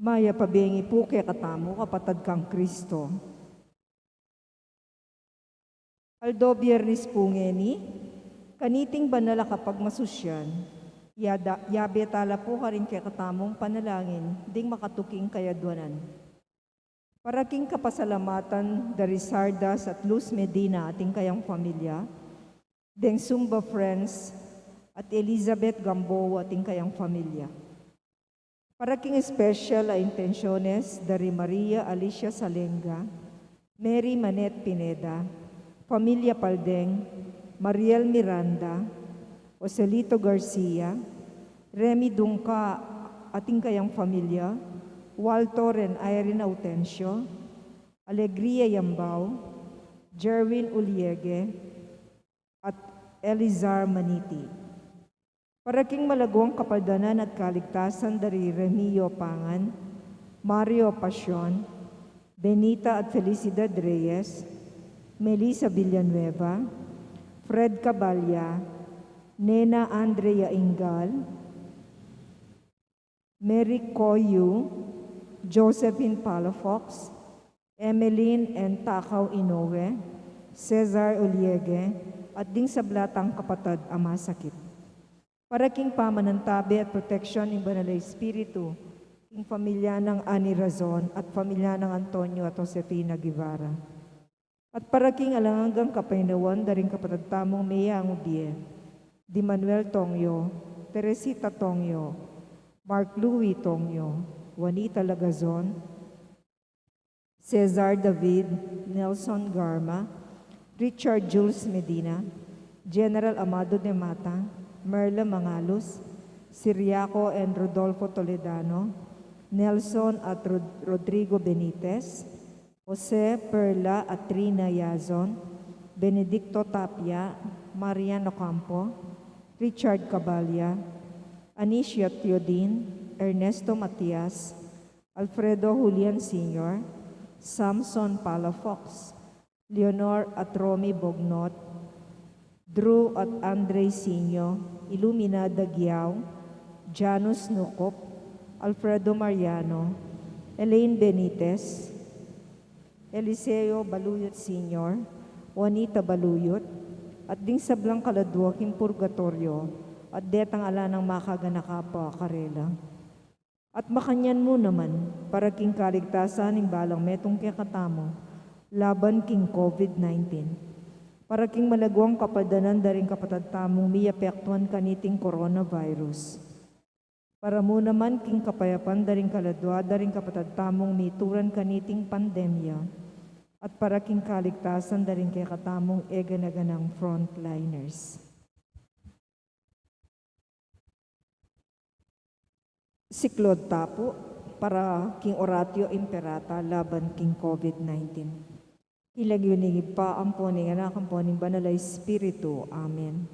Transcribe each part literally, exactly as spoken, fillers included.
Mayap a bengi pu kekatamu, kapatad kang Kristo. Aldo Biernis pu ngeni, kaniting banal a kapagmasusyan, yada-, yabe tala pu karing kekatamung panalangin ding makatuking kayadwanan. Para king kapasalamatan da Rizardas at Luz Medina ating kayang familia, deng Sumba Friends at Elizabeth Gamboa ating kayang familia. Para king special a intenciones da ri Maria Alicia Salenga, Mary Manette Pineda, familia Paldeng, Mariel Miranda, Joselito Garcia, Remy Dungca ating kayang familia, Walter and Irene Autencio, Alegria Yambao, Jerwin Uliege, at Elizar Maniti. Para king malaguang kapaldanan at kaligtasan da ri Remio Pangan, Mario Pasion, Benita at Felicidad Reyes, Melissa Villanueva, Fred Cabalya, Nena Andrea Ingal, Mary Koyu, Josephine Palafox, Emeline and Takao Inoue, Cesar Uliege, at ding sabla tang kapatad a masakit. Para king pamanantabe at proteksyon ning Banal a Espiritu, king familia nang Ani Razon at familia nang Antonio at Josefina Guevara. At para king alang anggang kapaynawan da ring kapatad tamung meyangu bie, di Manuel Tongyo, Teresita Tongyo, Mark Louis Tongyo, Juanita Lagazon, Cesar David, Nelson Garma, Richard Jules Medina, General Amado de Mata, Merla Mangalus, Siriaco and Rodolfo Toledano, Nelson at Rod-, Rodrigo Benitez, Jose, Perla at Trina Yazon, Benedicto Tapia, Marian Ocampo, Richard Cabalya, Anicia Teodin, Ernesto Matias, Alfredo Julian Senior, Samson Palafox, Leonor at Romy Bognot, Drew at Andre Sinio, Iluminada Giao, Janus Nucop, Alfredo Mariano, Elaine Benitez, Eliseo Baluyot Senior, Juanita Baluyot, at ding sablang kaladua king purgatoryo, at detang ala nang makaganaka pa karela. At makanyan mu naman, para king kaligtasan ning balang metung kekatamu, laban king COVID nineteen. Para king malaguang kapaldanan da ring kapatad tamung miapektuan kaniting coronavirus. Para mu naman king kapayapan da ring kaladua da ring kapatad tamung mituran kaniting pandemya. At para king kaligtasan da ring kekatamung eganaganang frontliners. Siklaud ta pu para king Oratio Imperata laban king COVID nineteen. King lagyu ning Ibpa, ampon ning Anak, ampon ning Banal a Espiritu. Amen.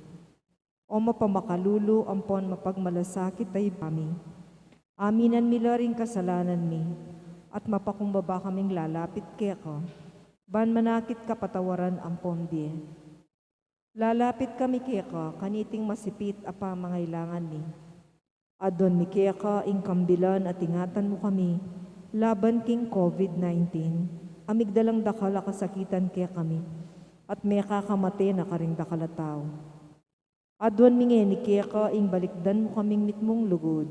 O mapamakalulu ampon mapagmalasakit a Ibpa mi, aminan mi la ring kasalanan mi, at mapakumbaba kaming lalapit keka, ban manakit kapatawaran ampon bie. Lalapit kami keka kaniting masipit a pamangailangan mi. Aduan mi keka ing kambilan at ingatan mu kami laban king COVID nineteen, a migdalang dakal a kasakitan kekami, at mekakamate na karing dakal a tau. Aduan mi ngeni keka ing balikdan mu kaming mitmung lugud,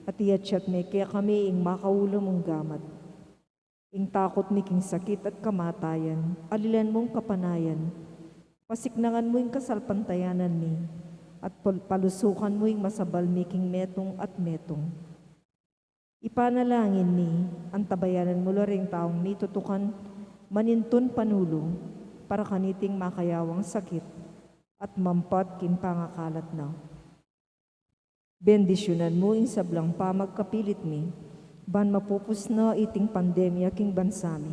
at iatyat me kekami ing makaulam mung gamat. Ing takut mi king sakit at kamatayan, alilan mung kapanayan. Pasiknangan mu ing kasalpantayanan mi, at pal-, palusukan mu ing masabal mi king metung at metung. Ipanalangin mi, antabayanan mu la ring taung mitutukan manintun panulu, para kaniting makayawang sakit, at mampat king pangakalat na. Bendisyunan mu ing sablang pamagkapilit mi, ban mapupus na iting pandemya king bansa mi.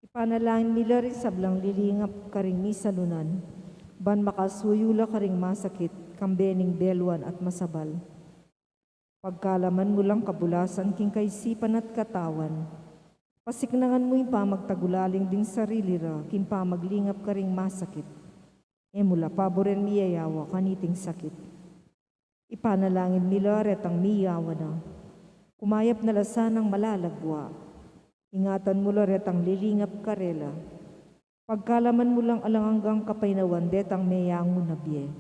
Ipanalangin mi la ring sablang lilingap karing misalunan, ban makasuyu la karing masakit, kambe ning beluan at masabal. Pagkalaman mu lang kabulasan king kaisipan at katawan. Pasiknangan mu ing pamagtagulaling ding sarili ra, king pamaglingap karing masakit. E mu la paburen miyayawa kaniting sakit. Ipanalangin mi la retang miyawa na. Kumayap na la sanang malalagwa. Ingatan mu la retang lilingap karela. Pagkalaman mu lang alang anggang kapaynawan detang meyangu na bie.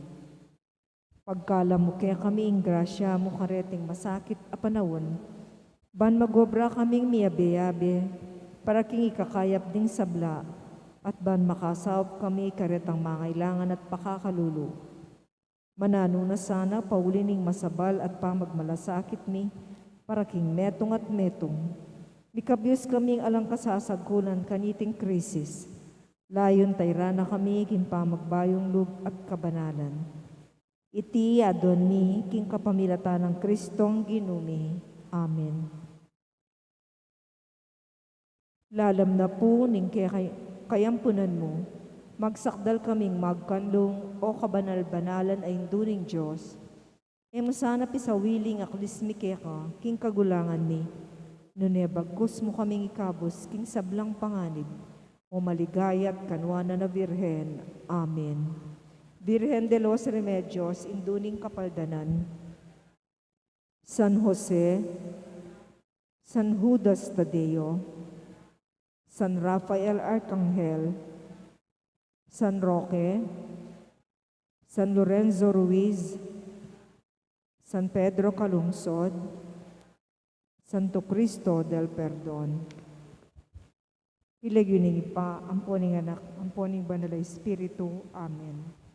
Pagkalam mu kekami ing grasya mu kareting masakit a panaun, ban magobra kaming miyabe-yabe para king ikakayap ding sabla, at ban makasaup kami karetang mangailangan at pakakalulu. Mananu na sana pauli ning masabal at pamagmalasakit mi para king metung at metung. Mikabyus kaming alang kasasagkulan kaniting krisis. Layun tayran na kami king pamagbayung lub at kabanalan. Iti adwan mi king kapamilatan nang Kristong Ginu mi. Amen. Lalam na pu ning kekay-, kayampunan mu, magsakdal kaming magkanlung, o kabanal-banalan a Indu ning Dios. E mu sana pisawili ing aklis mi keka king kagulangan mi, nune bagkus mu kaming ikabus king sablang panganib, o maligaya at kanuanan a Birhen. Amen. Virgen de los Remedios, Indu ning Kapaldanan, San Jose, San Judas Tadeo, San Rafael Arcangel, San Roque, San Lorenzo Ruiz, San Pedro Calungsod, Santo Cristo del Perdon. King lagyu ning Ibpa, ampo ning Anak, ampo ning Banal a Espiritu. Amen.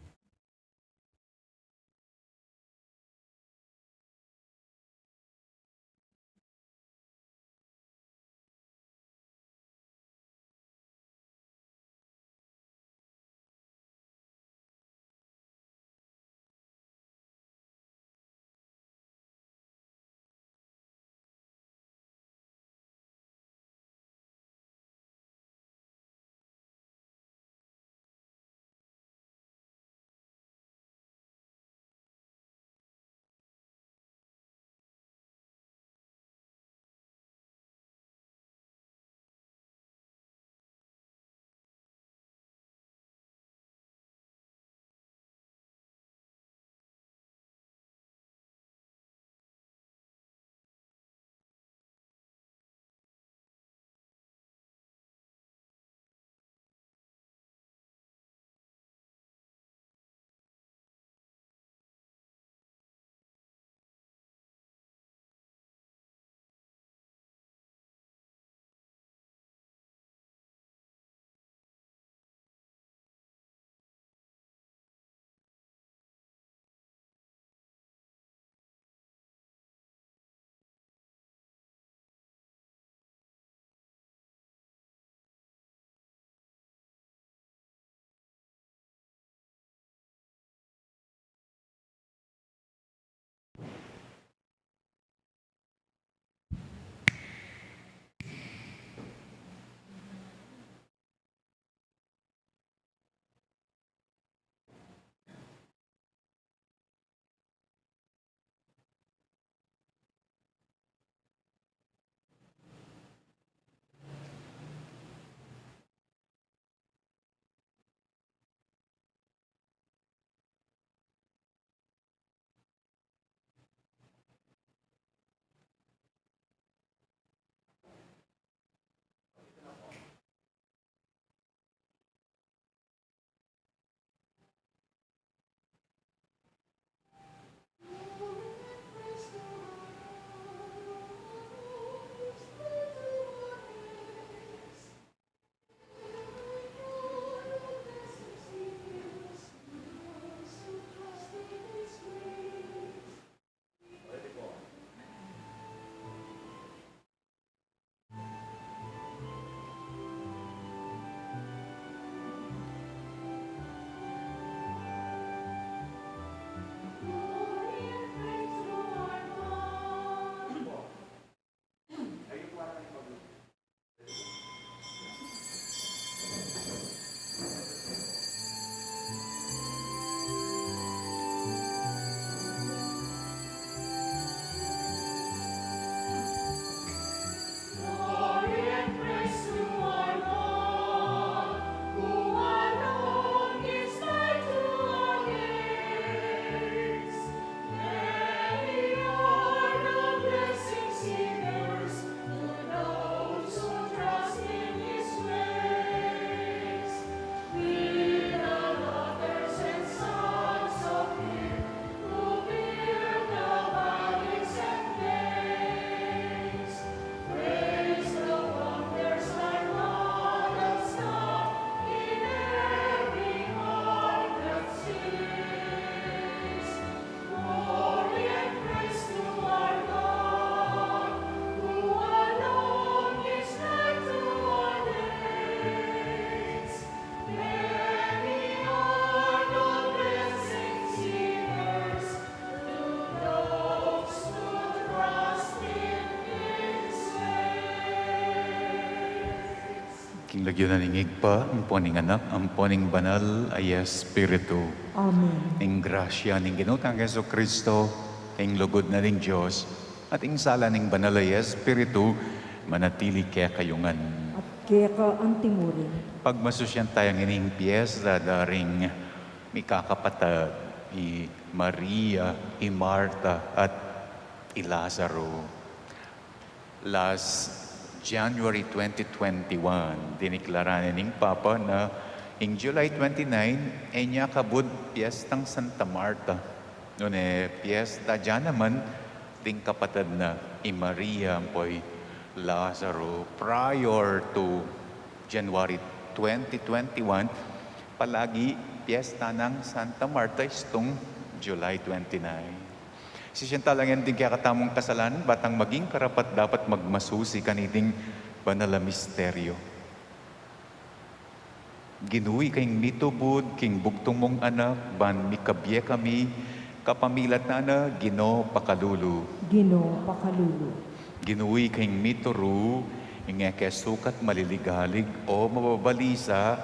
Lagyu na ning Ibpa, ampo ning Anak, ampo ning Banal a Espiritu. Amen. Ing grasya ning Ginu tang Jesucristo, ing lugud na ning Dios, at ing sala ning Banal a Espiritu, manatili kekayu ngan. At keka antimurin. Pagmasusyan taya ngening piesta da ring mikakapatad, i Maria, i Marta, at i Lazaro. Last January twenty twenty-one, diniklara ne ning Papa na ing July twenty-nine, e ne kabud piestang Santa Marta. Nune piesta da naman ding kapatad na i Maria ampo i Lazaro. Prior to January twenty twenty-one, palagi piesta nang Santa Marta istung July twenty-nine. Sisian tala ngan ding kekatamung kasalanan, ba tang maging karapat-dapat magmasusi kaniting banal a misteryo. Ginu, ika ing mitubud king bugtung mung Anak, ban mikabie kami kapamilatan na, Ginu, pakalulu. Ginu, pakalulu. Ginu, ika ing mituru, ing e ke sukat maliligalig o mababalisa,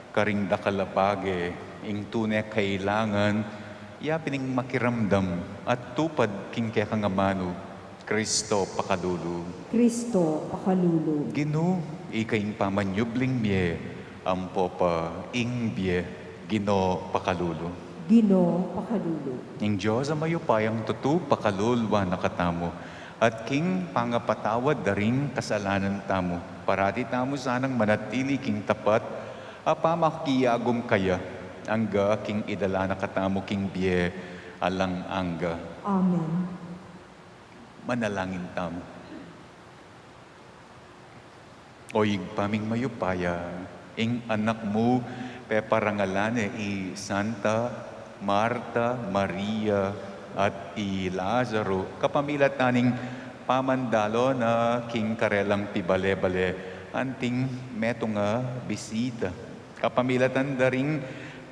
karing dakal a bage, ing tune kailangan, ya pin ing makiramdam at tupad king kekang amanu, Kristo, pakalulu. Kristo, pakalulu. Ginu, ika ing pamanyubling mie, ampo pa ing bie, Ginu, pakalulu. Ginu, pakalulu. Ing Dios a mayupayang tutu pakalulwan na katamu, at king pangapatawad da ring kasalanan tamu, parati tamu sanang manatili king tapat a pamakiagum kaya, angga king idala na katamu king bie alang angga. Amen. Manalangin tamu. O Ibpa ming mayupaya, ing Anak mu peparangalan ne i Santa Marta, Maria, at i Lazaro, kapamilatan ning pamandalo na king karelang pibale-bale, anting metung a bisita. Kapamilatan da ring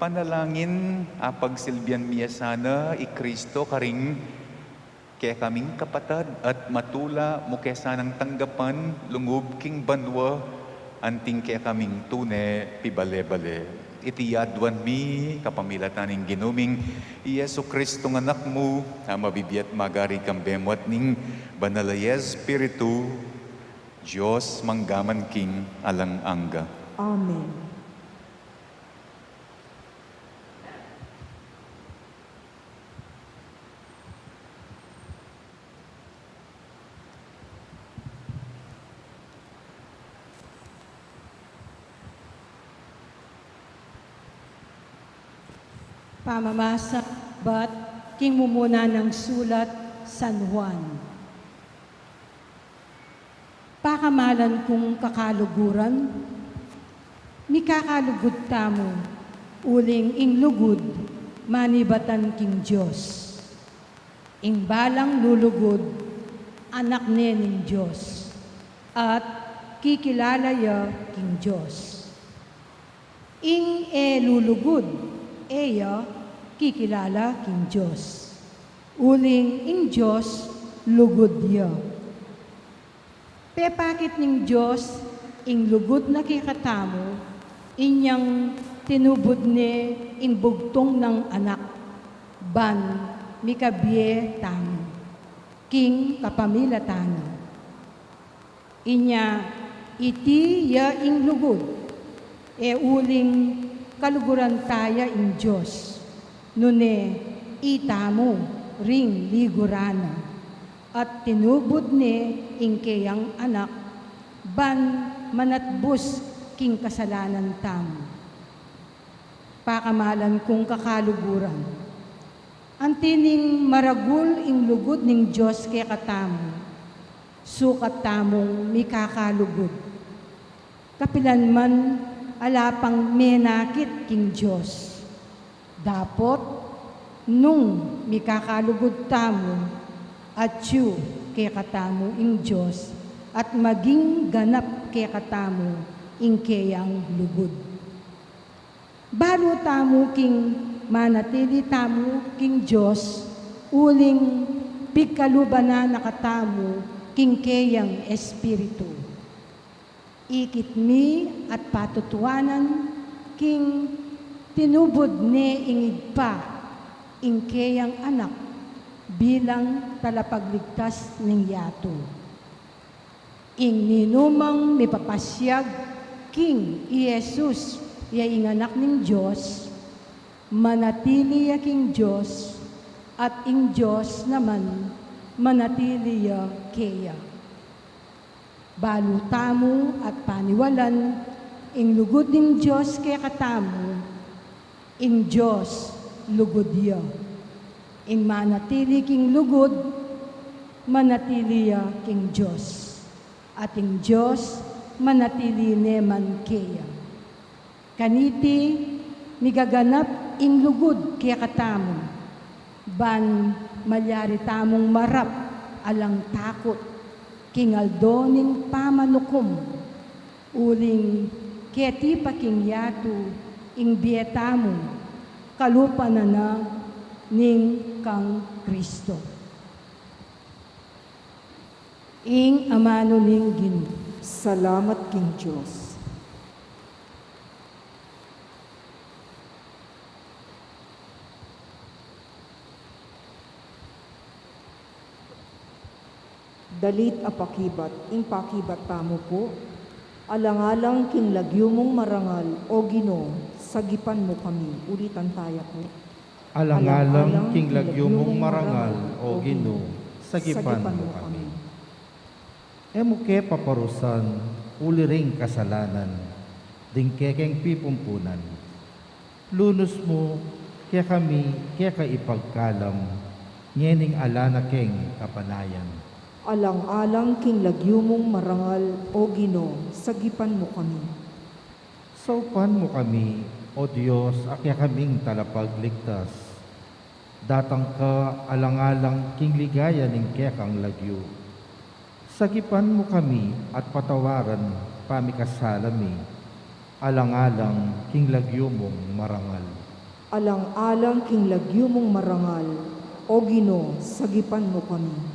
panalangin, apagsilbian mi ya sana i Kristo karing kekaming kapatad, at matula mu ke sanang tanggapan lungub king banua, anting kekaming tune pibale-bale. Iti aduan mi kapamilatan ning Ginu ming i Jesu-Cristong Anak mu, a mabibie at magari kambe mu at ning Banal a Espiritu, Dios mangga man king alang angga. Amen. Pamamasa bat king mumuna nang sulat San Juan. Pakamalan kung kakaluguran, mikakalugud tamu, uling ing lugud manibatan king Dios. Ing balang lulugud, anak ne ning Dios, at kikilala ya king Dios. Ing e lulugud, e ya kikilala king Dios, uling ing Dios lugud ya. Pepakit ning Dios ing lugud na kekatamu, inyang tinubud ne ing bugtung nang Anak, ban mikabie tamu king kapamilatan na. Inya, iti ya ing lugud, e uling kaluguran taya ing Dios, nune itamu ring liguran na, at tinubud ne ing keyang Anak, ban manatbus king kasalanan tamu. Pakamalan kung kakaluguran. Anti ning maragul ing lugud ning Dios kekatamu, sukat tamung mikakalugud. Kapilan man ala pang menakit king Dios. Dapot, nung mikakalugud tamu, atyu kekatamu ing Dios, at maging ganap kekatamu ing keyang lugud. Balu tamu king manatili tamu king Dios, uling pigkaluban na katamu king keyang Espiritu. Ikit mi at patutuanan king tinubud ne ing Ibpa ing keyang Anak bilang talapagligtas ning yatu. Ing ninumang mipapasiag king i Jesus ya ing Anak ning Dios, manatili ya king Dios, at ing Dios naman manatili ya keya. Balu tamu at paniwalan ing lugud ning Dios kekatamu. Ing Dios lugud ya. Ing manatili king lugud, manatili ya king Dios, at ing Dios manatili ne man keya. Kaniti, migaganap ing lugud kekatamu, ban malyari tamung marap alang takut king aldo ning pamanukum, uling keti pa king yatu ing bie tamu, kalupa na na ning kang Kristo. Ing amanu ning Ginu. Salamat king Dios. Dalit a pakibat, ing pakibat tamu pu. Alang-alang king lagyu mung marangal, O Ginu, sagipan mu kami. Ulitan taya pu. Alang-alang king lagyu mung marangal, O Ginu, sagipan mu kami. E mu ke paparusan uli ring kasalanan ding kekeng pipumpunan. Lunus mu kekami keka ipagkalam ngening ala na keng kapanayan. Alang-alang king lagyu mung marangal, O Ginu, sagipan mu kami. Saupan mu kami, O Dios, a kekaming talapagligtas. Datang ka alang-alang king ligaya ning kekang lagyu. Sagipan mu kami at patawaran pamikasala mi, alang-alang king lagyu mung marangal. Alang-alang king lagyu mung marangal, O Ginu, sagipan mu kami.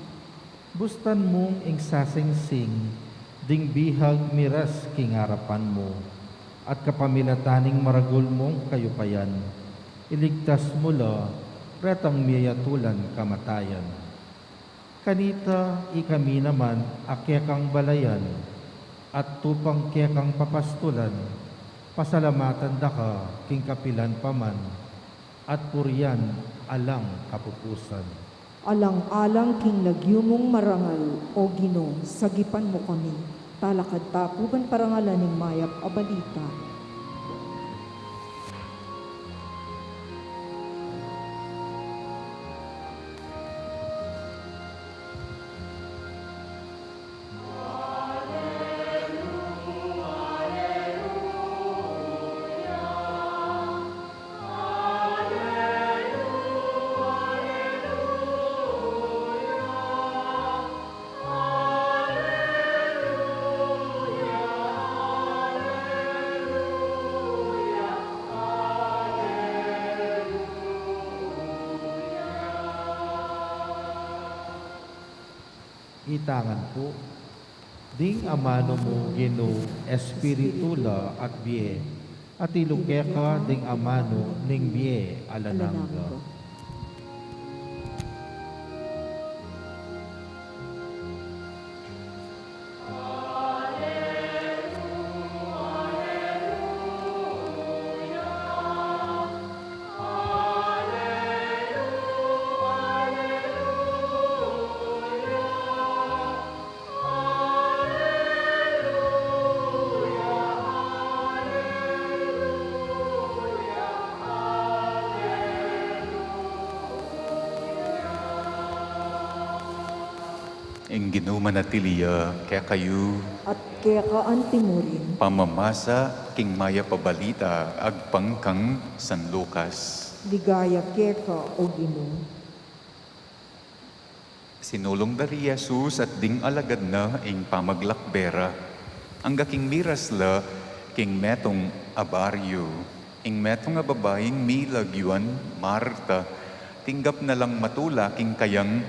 Bustan mung ing sasingsing ding bihag miras king arapan mu, at kapamilatan ning maragul mung kayupayan, iligtas mu la retang miyayatulan kamatayan. Kanita ikami naman a kekang balayan at tupang kekang papastulan, pasalamatan da ka king kapilan pa man, at purian alang kapupusan. Alang-alang king lagyu mung marangal, O Ginu, sagipan mu kami. Talakad ta pu ban parangalan ing mayap a balita. Itangan pu. Ding amanu mu, Ginu, espiritu la at bie, atilu keka ding amanu ning bie alang angga. Ing Ginu manatili ya kekayu. At keka anti murin. Pamamasa king mayap a balita agpang kang San Lucas. Ligaya keka, O Ginu. Sinulung da ri Jesus at ding alagad na ing pamaglakbe ra. Angga king miras la king metung a baryu, ing metung a babaing milagyuan Marta, tinggap na lang matula king kayang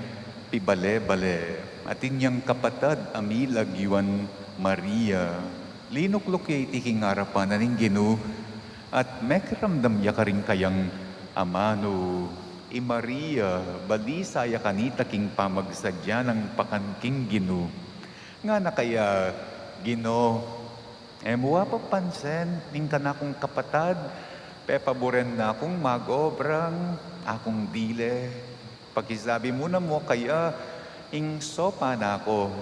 pibale-bale. Atin yang kapatad a milagyuan Maria. Linukluk ya iti king arapan na ning Ginu, at mekiramdam ya karing kayang amanu. I Maria, balisa ya kanita king pamagsadya nang pakan king Ginu. Ngana kaya, Ginu, e mu wa papansin ning kanakung kapatad, pepaburen na kung mag-obrang akung dile. Pakisabi mu na mu kaya ing sopa na ku.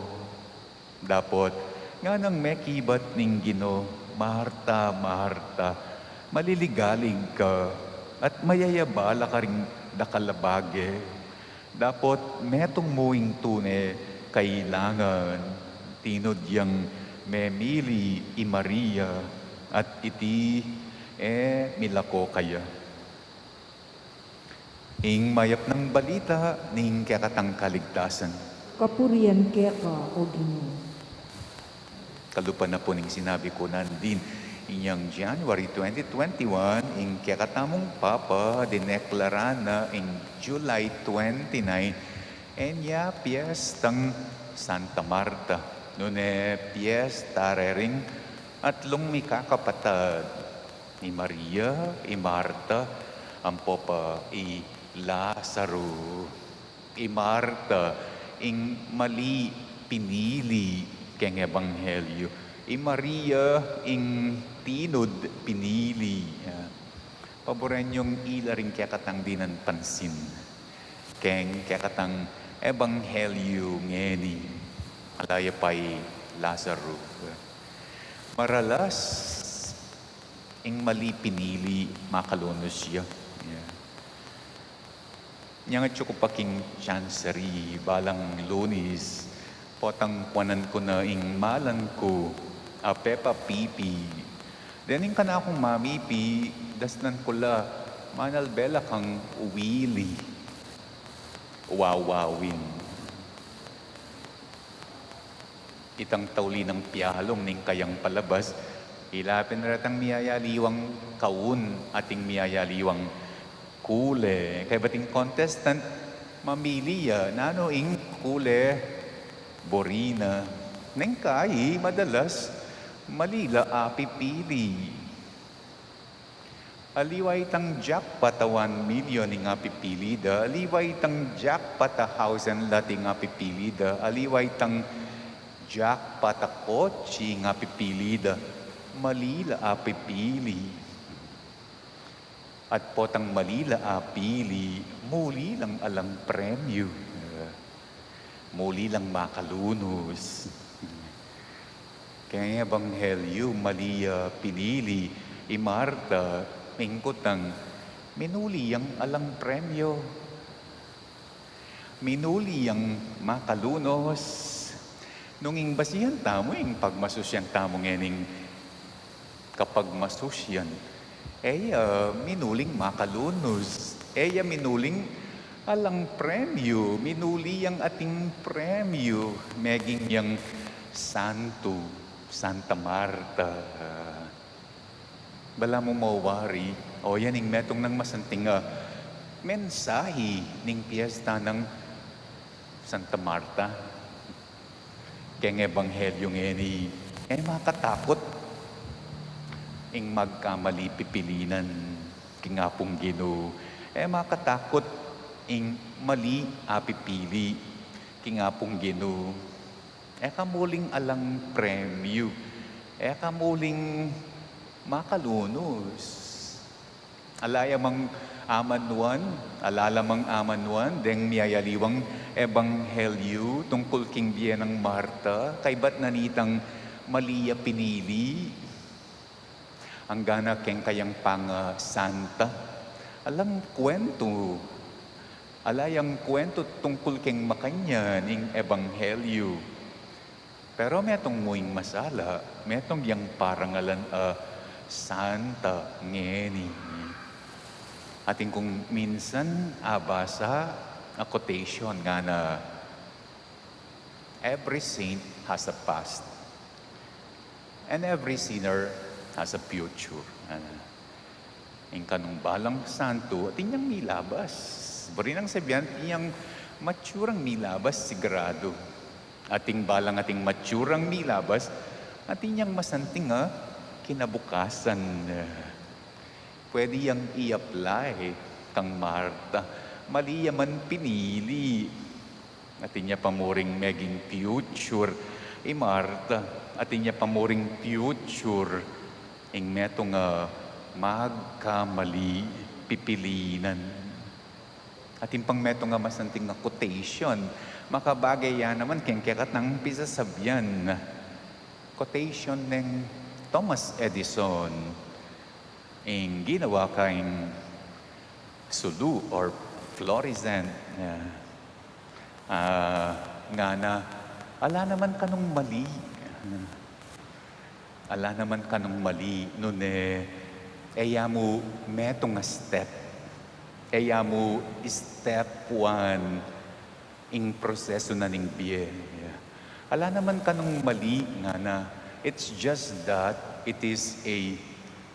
Dapot, nganang mekibat ning Ginu, Marta, Marta, maliligalig ka, at mayayabala karing dakal a bage. Dapot, metung mu ing tune kailangan, tinud yang memili i Maria, at iti e milako kaya. Ing mayap nang balita ning kekatang kaligtasan. Kapurian keka, O Ginu. Kalupa na pu ning sinabi ku nandin, inyang January twenty twenty-one, ing kekatamung Papa, dineklara na ing July twenty-nine, e nya piestang Santa Marta. Nune piesta re ring atlung mikakapatad. I Maria, i Marta, ampo pa i Lazaro. I Marta, ing mali pinili keng ebanghelyo. I Maria, ing tinud pinili. Ah, paburen yung ila ring kekatang dinan pansin keng kekatang ebanghelyo ngeni. Ala ya pa i Lazaro. Maralas, ing mali pinili, makalunus ya. Ya. Inyang atyu ku pa king chancery, balang Lunis, potang kuanan ku na ing malan ku, a Pepa Pipi. Dening kanakung mamipi, dasnan ku la, manalbe la kang Willy. Wawawin. Itang tauli nang pialung ning kayang palabas, ila pin retang miyayaliwang kaun ating miyayaliwang kule. Kaybat ing contestant, mamili ya, nanu ing kule, buri na. Neng kai, madalas, mali la a pipili. Aliwa itang jackpot a one million ing apipili da, aliwa itang jackpot a house and lot ing apipili da, aliwa itang jackpot a kotse ing apipili da, mali la apipili. At potang mali la apili, muli lang alang premyu. Muli lang makalunus. Keng ebanghelyo, mali ya pinili i Marta, ing kutang, minuli yang alang premyo. Minuli yang makalunus. Nung ing basihan tamu, ing pagmasusyan tamu ngening kapagmasusyan. E ya minuling makalunus. E ya minuling alang premyu. Minuli yang ating premyu. Meging yang santu, Santa Marta. Balamu mawari, o yan ing metung nang masanting a mensahi ning piesta nang Santa Marta. Keng ebanghelyo ngeni, e makatakut ing magkamali pipilinan king Apung Ginu. E makatakut ing mali a pipili king Apung Ginu. E ka muling alang premyu. E ka muling makalunus. Ala ya mang amanuan, ala la mang amanuan deng miyayaliwang ebanghelyo tungkul king bie nang Marta, kaybat na nitang mali ya pinili. Anggana keng kayang pangasanta, alang kuwentu, ala yang kuwentu tungkul keng makanyan ing ebanghelyo. Pero metung mu ing masala, metung yang parangalan a santa ngeni. Atin kung minsan abasa a quotation ngana, "Every saint has a past, and every sinner has a future." Ngana. Ing kanung balang santu, atin yang milabas. Buri nang sabian, atin yang matsurang milabas, sigurado. Ating balang ating matsurang milabas, Atin yang masanting a kinabukasan. Pwede yang i-apply kang Marta. Mali ya man pinili. Atin ya pa muring meging future i Marta. Atin ya pa muring future ing metung a magkamali, pipilinan. Atin pang metung a masanting a quotation. Makabage ya naman keng kekatang pisasabian. Quotation neng Thomas Edison, ing ginawa kang sulu or fluorescent. Ah, ngana, ala naman kanung mali. Ala naman kanung mali, nune, e ya mu metung a step. E ya mu step one ing prosesu na ning bie. Ala naman kanung mali, ngana. It's just that it is a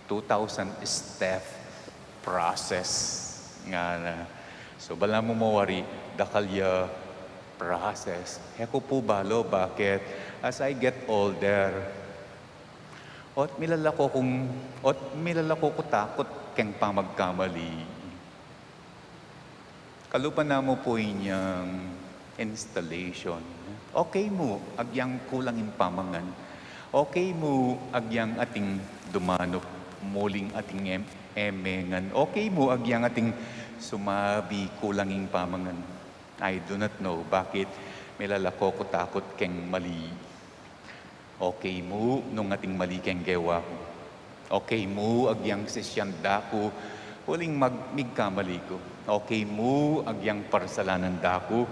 two thousand step process, ngana. So, balamu mawari, dakal ya process. E ku pu balu, bakit? As I get older, ot milalako kung, ot milalako ku takut keng pamagkamali. Kalupa na mu pu inyang installation. Okay mu, agyang kulang ing pamangan. Okay mu, agyang ating dumanup, muling ating em-, emengan. Okay mu, agyang ating sumabi, kulang ing pamangan. I do not know bakit milalako ku takut keng mali. Okay mu nung ating mali keng gewa ku. Okay mu agyang sisian da ku uling mag-, migkamali ku. Okay mu agyang parsalanan da ku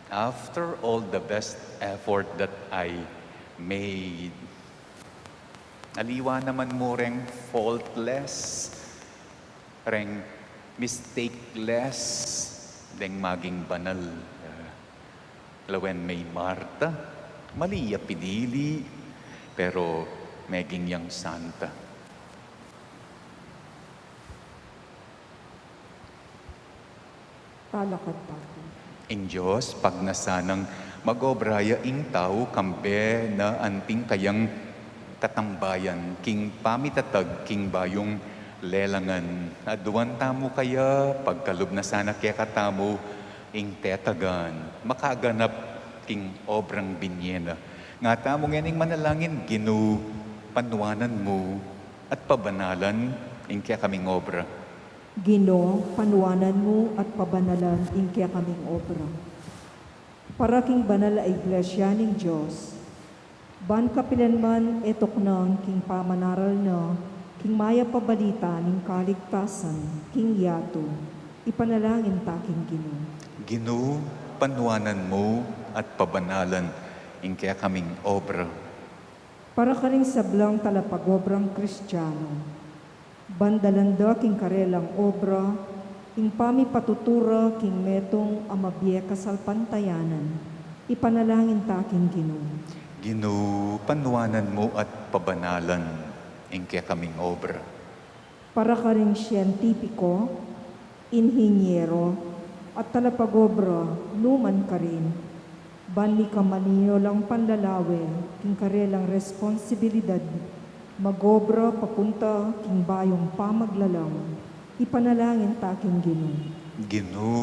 after all the best effort that I made. Aliwa naman mu reng faultless, reng mistakeless, deng maging banal. Lawen me i Marta, mali ya pinili, pero meging yang santa. Talakad tamu. Ing Dios, pagnasan nang mag-obra ya ing tau, kambe na anting kayang katambayan, king pamitatag, king bayung lelangan. Aduan tamu kaya, pagkalub na sana kekatamu, ing tetagan, makaganap king obrang binye na. Nga tamu ngening manalangin, Ginu, panuanan mu at pabanalan ing kekaming obra. Ginu, panuanan mu at pabanalan ing kekaming obra. Para king banal a Iglesia ning Dios, ban kapilan man e tuknang king pamanaral na king mayap a balita ning kaligtasan king yatu, ipanalangin ta king Ginu. Ginu, panuanan mu at pabanalan ing kekaming obra. Para karing sablang talapagobrang Kristiano, ban dalan da king karelang obra ing pamipatutu ra king metung a mabie kasalpantayanan, ipanalangin ta king Ginu. Ginu, panuanan mu at pabanalan ing kekaming obra. Para karing sientipiko, inhinyero, at talapagobra nu man karin, ban mikamaniyu lang panlalawe king karelang responsibilidad, mag-obra papunta king bayung pamaglalang, ipanalangin ta king Ginu. Ginu,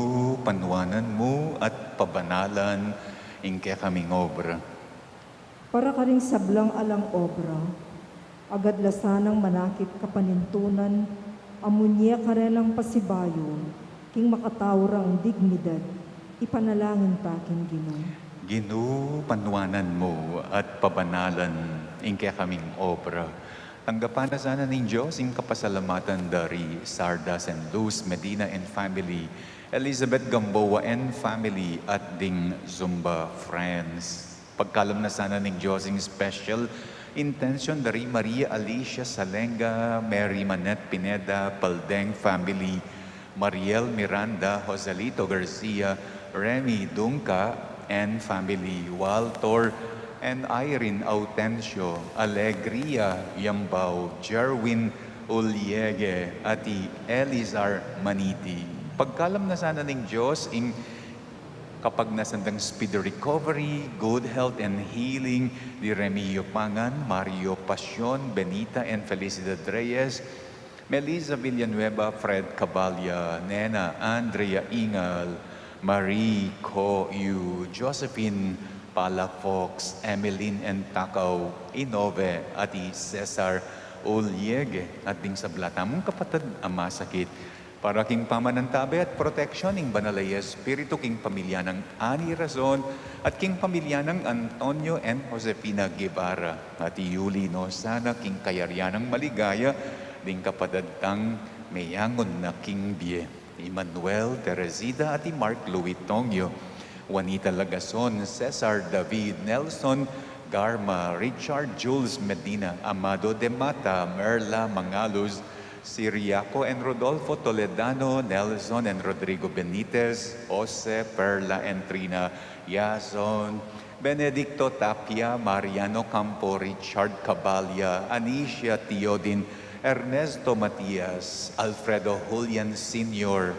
panuanan mu at pabanalan ing kekaming obra. Para karing sablang alang obra, agad la sanang manakit kapanintunan a munye karelang pasibayu king makatau rang dignidad, ipanalangin ta king Ginu. Ginu, panuanan mu at pabanalan ing kekaming obra. Tanggapan na sana ning Dios ing kapasalamatan da ri Sarda Saint Luz Medina and family, Elizabeth Gamboa and family, at ding Zumba friends. Pagkalub na sana ning Dios ing special intention da ri Maria Alicia Salenga, Mary Manette Pineda, Paldeng family, Mariel Miranda, Joselito Garcia, Remy Dunca and family, Walter and Irene Autencio, Alegria Yambao, Jerwin Uliege, at i Elizar Maniti. Pagkalub na sana ning Dios ing Kapagnasan dang speedy recovery, good health and healing di Remio Pangan, Mario Pasion, Benita and Felicidad Reyes, Melissa Villanueva, Fred Caballa, Nena, Andrea Ingal, Marie Co Yu, Josephine Palafox, Emeline and Takaw Inove, at i Cesar Uliege, at ding sabla tamung kapatad a masakit. Para king pamanantabe at proteksyon ning Banal a Espiritu king pamilya nang Ani Razon at king pamilya nang Antonio and Josefina Guevara, at iuli no sana king kayarian nang maligaya ding kapatad tang meyangun na king bie, i Manuel, Teresita at i Mark Louis Tongyo, Juanita Lagason, Cesar David, Nelson Garma, Richard Jules Medina, Amado de Mata, Merla Mangaluz, Siriaco and Rodolfo Toledano, Nelson and Rodrigo Benitez, Jose, Perla and Trina Yazon, Benedicto Tapia, Mariano Campo, Richard Caballa, Anicia Teodin, Ernesto Matias, Alfredo Julian Senior,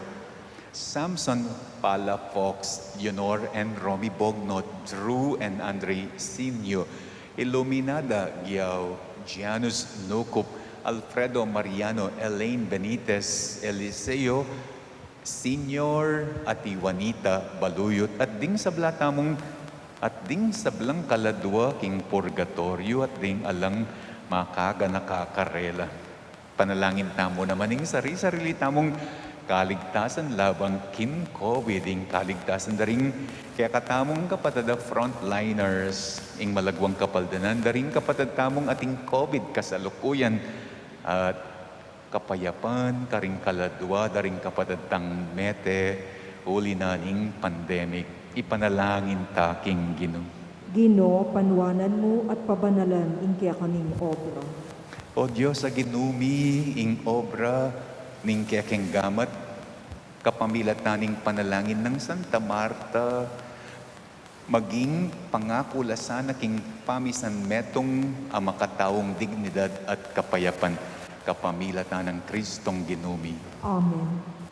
Samson Palafox, Leonor and Romy Bognot, Drew and Andre Sinio, Iluminada Giao, Janus Nucup, Alfredo Mariano, Elaine Benitez, Eliseo Senior, at i Juanita Baluyot, at ding sabla tamung, at ding sablang kaladua king purgatoryo, at ding alang makaganaka karela. Panalangin tamu naman ing sari-sarili tamung kaligtasan laban king COVID, ing kaligtasan da ring kekatamung kapatad a frontliners, ing malaguang kapaldanan da ring kapatad tamung ating COVID kasalukuyan, at kapayapan karing kaladua da ring kapatad tang mete uli na ning pandemic. Ipanalangin ta king Ginu. Ginu, panuanan mu at pabanalan ing kekaming obra. O Dios a Ginu mi, ing obra ning kekeng gamat kapamilatan ning panalangin nang Santa Marta, maging pangaku la sana king pamisan metung a makataung dignidad at kapayapan, kapamilatan nang Kristong Ginu mi. Amen.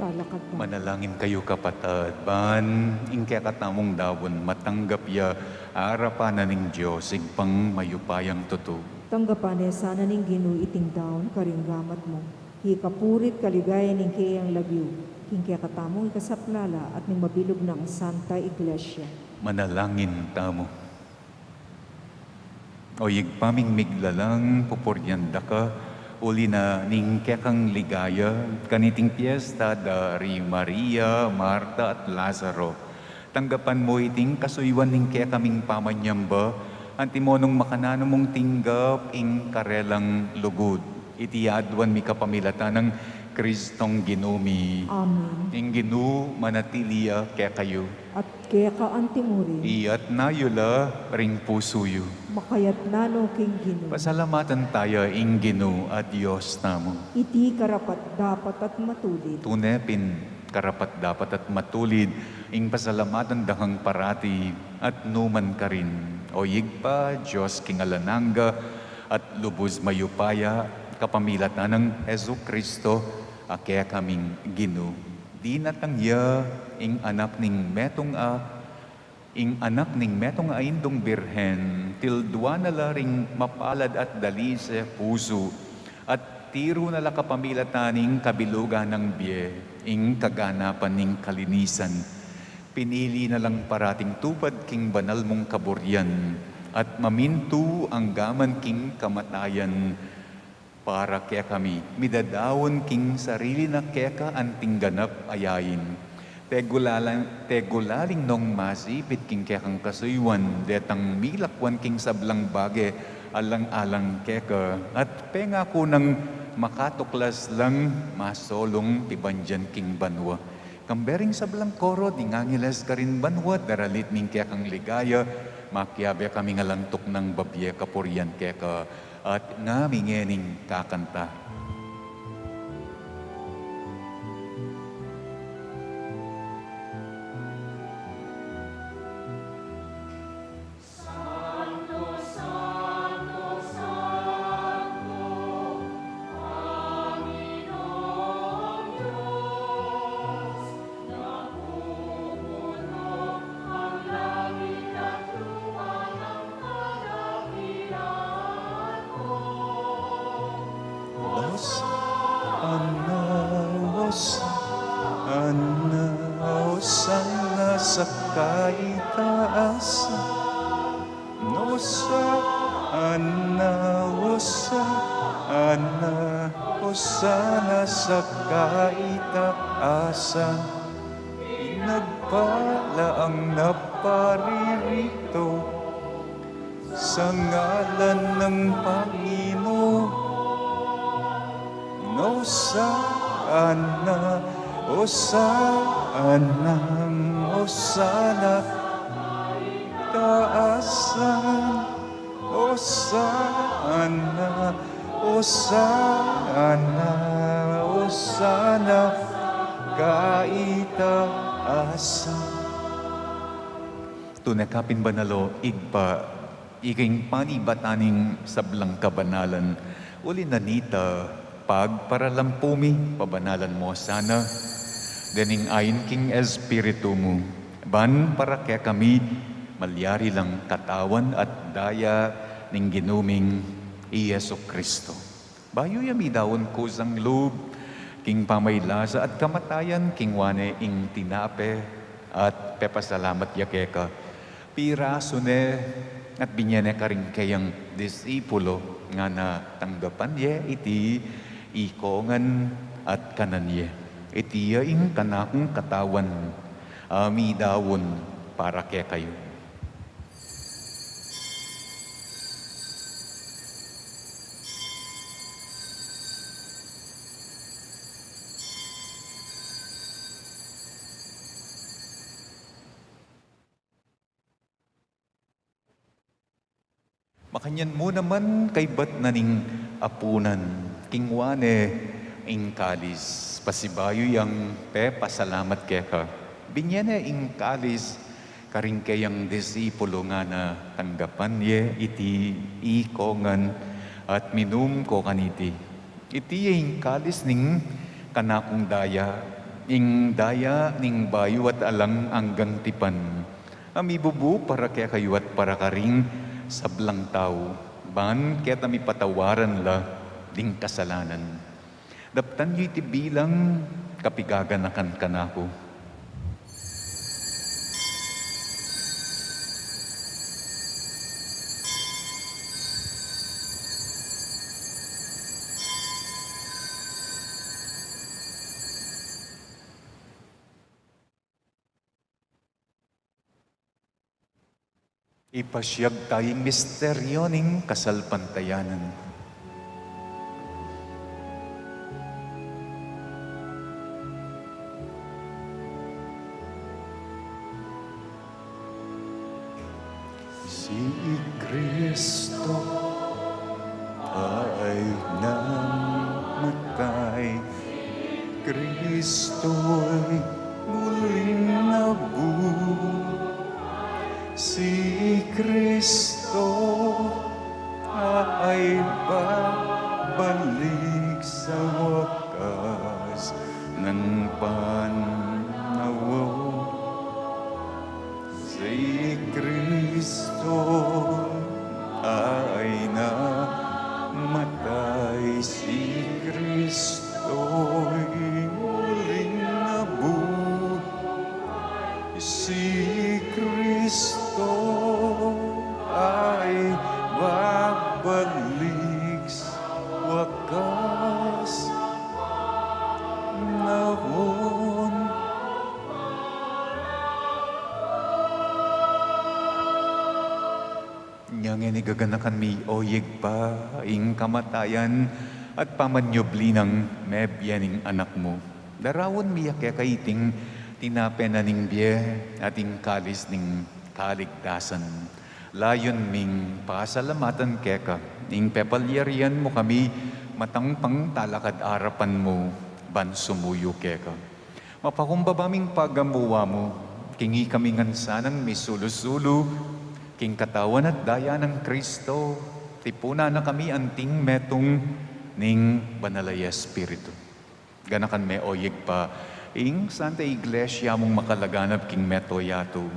Talakad tamu. Manalangin kayu, kapatad, ban ing kekatamung daun matanggap ya arapan na ning Dios, Ibpang mayupayang tutu. Tanggapan na sana ning Ginu iting daun karing gamat mu, king kapurian at kaligayan ning keyang lagyu, king kekatamung ikasaplala at ning mabilug nang Santa Iglesia. Manalangin tamu. O Ibpa ming miglalang, pupurian da ka uli na ning kekang ligaya kaniting piesta da ri Maria, Marta, at Lazaro. Tanggapan mu iting kasuyuan ning kekaming pamanyamba, antimo nung makananu mung tinggap ing karelang lugud. Iti aduan mi kapamilatan nang Kristong Ginu mi. Amen. Ing Ginu manatili ya kekayu. At keka antimurin. Iyatas yu la ring pusu yu. Makayatas no king Ginu. Pasalamatan taya ing Ginu a Dios tamu. Iti karapat-dapat at matulid. Tune pin karapat-dapat at matulid ing pasalamatan da kang parati at nukarin man, O Ibpa, Dios king alang angga at lubus mayupaya, kapamilatan nang Jesucristo a kekaming Ginu. Dinatang ya ing anak ning metung a ing anak ning metung a indung birhen, tildua na la ring mapalad at dalise pusu, at tiru na la kapamilatan ning kabilugan nang bie, ing kaganapan ning kalinisan. Pinili na lang parating tupad king banal mung kaburian, at mamintu anggaman king kamatayan. Para kekami, midadaun king sarili na keka anting ganap a yain. Tegulaling, tegulaling nong masipit king kekang kasuyuan, detang milakwan king sablang bage alang-alang keka, at pengaku nang makatuklas lang masolung pibandian king banua. Kambe ring sablang koro ding angeles karin banua, daralit ning kekang ligaya, makiabe kami ngan lang tuknang babie kapurian keka, at ngami ngening kakanta. Hosanna, Hosanna, Hosanna sa kaitaasan. Hosanna, Hosanna, Hosanna sa kaitaasan. Pinagpala ang naparirito sa ngalan ng Panginoon. Hosanna, Hosanna, Hosanna, taasan. Hosanna, Hosanna, Hosanna, kaitaasan. Tune ka pin banal, O Ibpa, ika ing panibatan ning sablang kabanalan. Uli na nita, pagparalampu mi, pabanalan mu sana dening ain king Espiritu mu, ban para kekami malyari lang katawan at daya ning Ginu ming i Jesucristo. Bayu ya midaun kusang lub king pamaylasa at kamatayan, kinua ne ing tinape at pepasalamat ya keka, pirasu ne at binie ne karing keyang disipulo, ngana, tanggapan ye iti ikongan at kanan ye. Iti ya ing kanakung katawan a midaun para kekayu. Makanyan mu naman kaybat na ning apunan, kinua ne ing kalis, pasibayu yang pepasalamat keka, binie ne ing kalis karing keyang disipulo, ngana, tanggapan ye iti ikongan at minum ko kaniti. Iti ya ing kalis ning kanakung daya, ing daya ning bayu at alang anggang tipan, a mibubu para kekayu at para karing sablang tau, ban keta mipatawaran la ding kasalanan. Daptan yu iti bilang kapigaganakan kanaku. Ipasiag taya ing misteryu ning kasalpantayanan. Si Kristo ay namatay, Kristo'y muling nabuhay. Si Kristo ay babalik sa wakas ng panahon. Si Kristo ay namatay, si Kristo'y muling nabuhay. Si Kristo ay babalik sa wakas panahon. Inya ngeni gaganakan mi, o Ibpa, ing kamatayan at pamanyubli nang mebie ning Anak mu. Daraun mi ya keka iting tinape na ning bie at ing kalis ning kaligtasan. Layun ming pasalamatan keka ing pepalyarian mu kami matang pang talakad arapan mu ban sumuyu keka. Mapakumbaba ming pagamuan mu, king ikami ngan sanang misulu-sulu king katawan at daya nang Kristo, tipunan na kami anting metung ning Banal a Espiritu. Ganakan me, o Ibpa, ing Santa Iglesia mung makalaganap king meto yatu.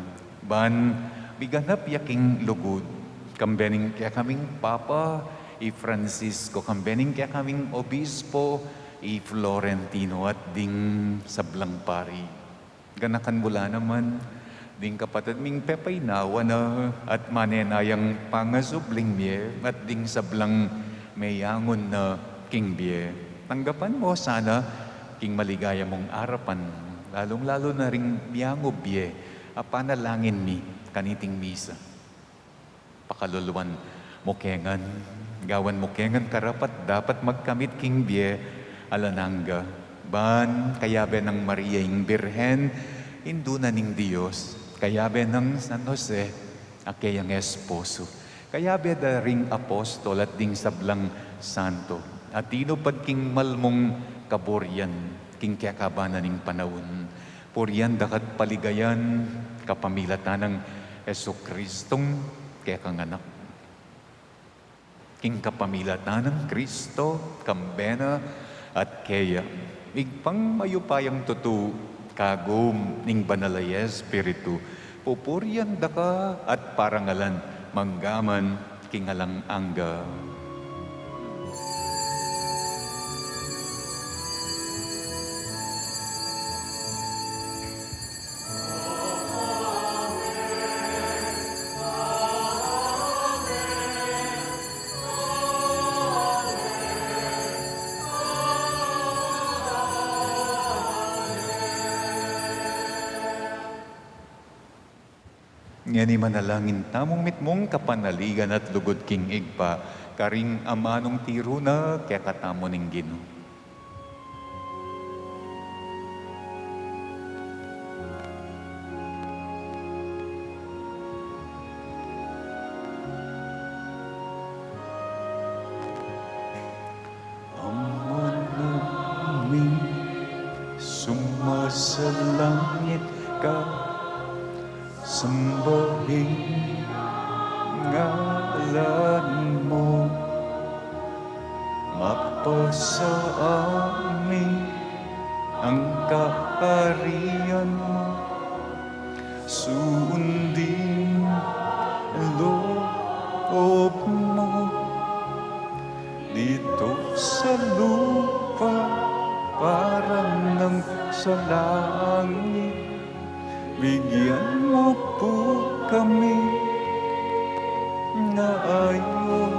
Ban miganap ya king lugud, kambe ning kekaming Papa, i Francisco, kambe ning kekaming Obispo, i Florentino, at ding sablang pari. Ganakan mu la naman ding kapatad ming pepaynawa na at manenayang pangasubling mie at ding sablang meyangun na king bie. Tanggapan mu sana king maligaya mung arapan, lalung-lalu na ring miyangub bie a panalangin mi kaniting misa. Pakaluluan mu ke ngan, gawan mu ke ngan karapat-dapat magkamit king bie alang angga. Ban kayabe nang Maria ing Birhen, Indu na ning Dios, kayabe nang San Jose, a keyang esposo, kayabe da ring apostol at ding sablang santo a tinupad king malmung kaburian king kekaban na ning panaun, purian daka at paligayan kapamilatan nang Jesucristong kekang Anak. King kapamilatan nang Kristo, kambe na at keya, Ibpang mayupayang tutu, kagum ning Banal a Espiritu, pupurian daka at parangalan manggaman king alang angga. Ngeni manalangin tamung mitmung kapanaligan at lugud king Ibpa, karing amanung tiru na kekatamu ning Ginu. Ama naming sumasalangit ka, sambahin ngalan mu, mapasa amin ang kaharian mu, sundin loob mu dito sa lupa para nang sa langit. Bigyan mo po kami ngayon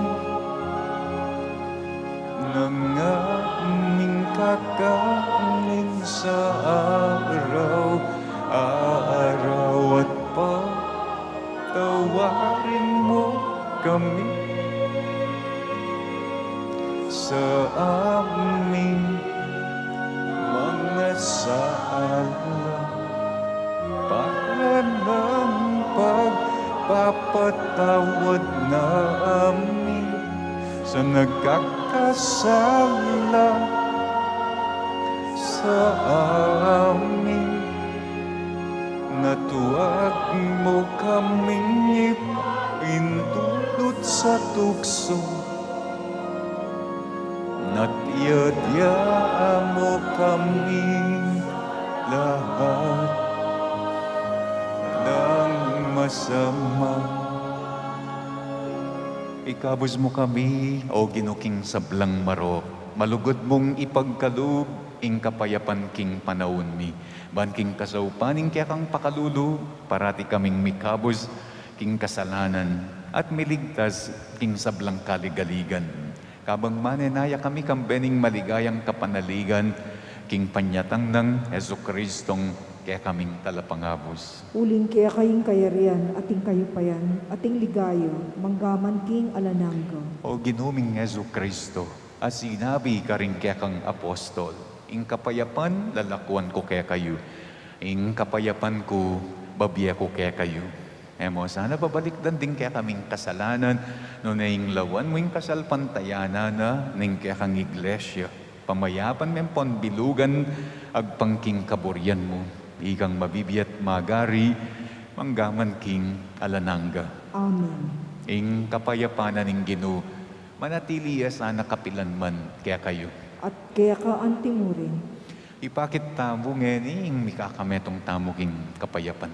ng aming kakanin sa araw-araw at patawari Nagkakasala sa amin, natuag mo kaming ipaintulot sa tukso, natiadya mo kaming lahat ng masama. Ikabus mu kami, O Ginu, king sablang marok. Malugud mung ipagkalub ing kapayapan king panaun mi. Ban king kasaupan ning kekang pakalulu, parati kaming mikabus king kasalanan at miligtas king sablang kaligaligan. Kabang manenaya kami kambe ning maligayang kapanaligan king panyatang nang Jesucristong kekaming talapangabus. Uling keka ing kayarian, at ing kayupayan, at ing ligaya, manggaman king alang angga. O Ginu ming Jesucristo, a sinabi karing kekang apostol, ing kapayapan lalakuan ku kekayu, ing kapayapan ku babie ku kekayu. E mo sana babalikdan ding kekaming kasalanan, nune ing lawan mu ing kasalpantayanan na ning kekang iglesia. Pamayapan me pon bilugan agpang king kaburian mu, ikang mabibie at magari manggaman king alang angga. Amen. Ing kapayapan na ning Ginu manatili ya sana kapilanman kekayu. At keka antimurin. Ipakit tamu ngeni ing mikakametung tamu king kapayapan.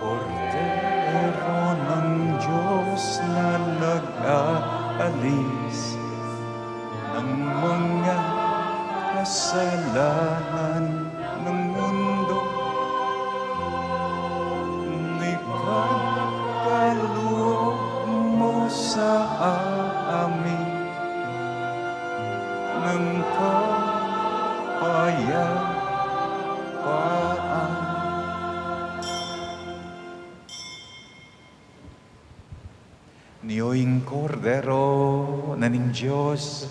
Kordero ng Diyos na nag-aalis ng mga kasalanan ng mundo, ikakaloob mo sa amin ng kapayapaan. Nio ing Kordero na ning Dios,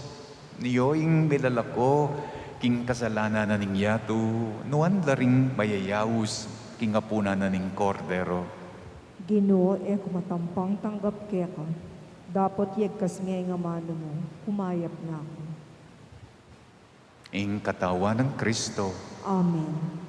nio ing milalako king kasalanan na ning yatu, nuan la ring mayayaus king apunan na ning Kordero. Ginu, e ku matampang tanggap keka, dapot yegkas me ing amanu mu, kumayap na ku. Ing katawan nang Kristo. Amen.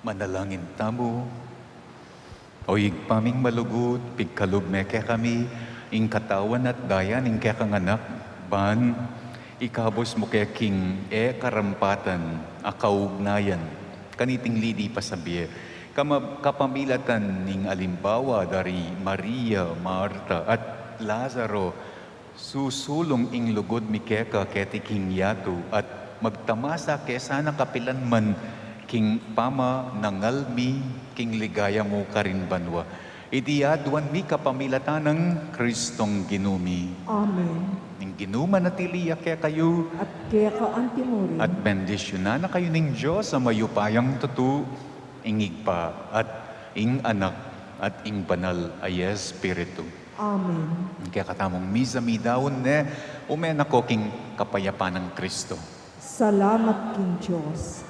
Manalangin tamu. O Ibpa ming malugud, pigkalub me kekami ing katawan at daya ning kekang Anak, ban ikabus mu ke king e karampatan a kaugnayan kaniting lili pasabie, kama-, kapamilatan ning alimbawa da ri Maria, Marta, at Lazaro, susulung ing lugud mi keka keti king yatu, at magtamasa ke sana kapilan man king pamanangal mi king ligaya mu karin banua. Iti aduan mi kapamilatan nang Kristong Ginu mi. Amen. Ing Ginu manatili ya kekayu. At keka antimurin. At bendisyunan na kayu ning Dios a mayupayang tutu, ing Ibpa, at ing Anak, at ing Banal a Espiritu. Amen. Ing kekatamung misa midaun ne, ume na ko king kapayapan nang Kristo. Salamat king Dios.